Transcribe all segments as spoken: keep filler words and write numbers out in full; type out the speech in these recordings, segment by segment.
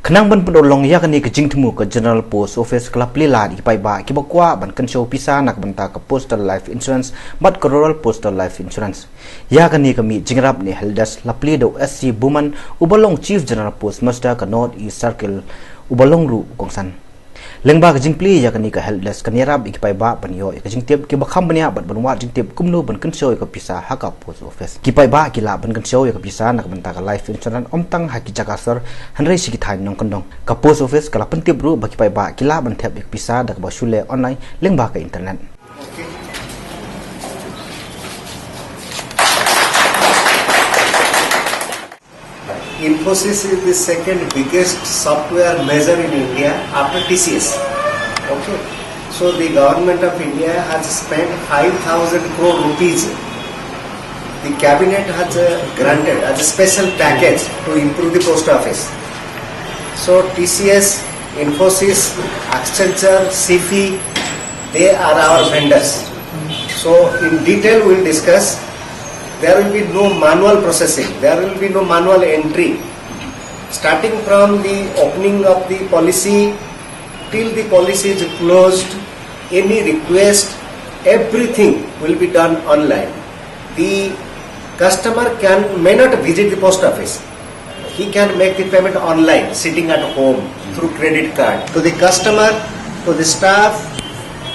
Khnang ban pynurlong ïa kane ka jingthmu, ka General Post Office ka la plie lad ïa ki paidbah kiba kwah ban kynshew pisa na ka bynta ka Postal Life Insurance bad ka Rural Postal Life Insurance. Ïa kane ka miet jingïarap na Helpdesk la plie da u S C Buman, uba long Chief General Postmaster ka North East Circle, uba long ruh u kongsan. Lyngba ka jingplie ïa kane ka Helpdesk, kan ïarap ïa ki paidbah ban ïoh ïa ka jingtip kiba kham bniah bad ban wad jingtip kumno ban kynshew ïa ka pisa ha ka Post Office. Ki paidbah ki lah ban kynshew ïa ka pisa na ka bynta ka Life Insurance ym tang ha ki jaka sor, hynrei sha ki thaiñ nongkyndong. Ka Post Office ka la pyntip ruh ba ki paidbah ki lah ban thep ïa ka pisa da kaba shu leh online lyngba ka internet. Infosys is the second biggest software major in India after T C S. Okay. So the government of India has spent five thousand crore rupees. The cabinet has uh, granted as a special package to improve the post office. So T C S, Infosys, Accenture, Sifi, they are our vendors. So in detail we'll discuss. There will be no manual processing. There will be no manual entry. Starting from the opening of the policy till the policy is closed, any request, everything will be done online. The customer can may not visit the post office. He can make the payment online, sitting at home through credit card. To the customer, to the staff,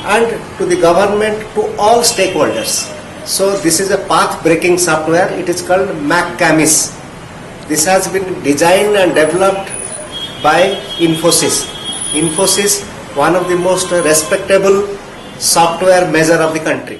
and to the government, to all stakeholders. So this is a path-breaking software. It is called McCamis. This has been designed and developed by Infosys. Infosys, one of the most respectable software major of the country.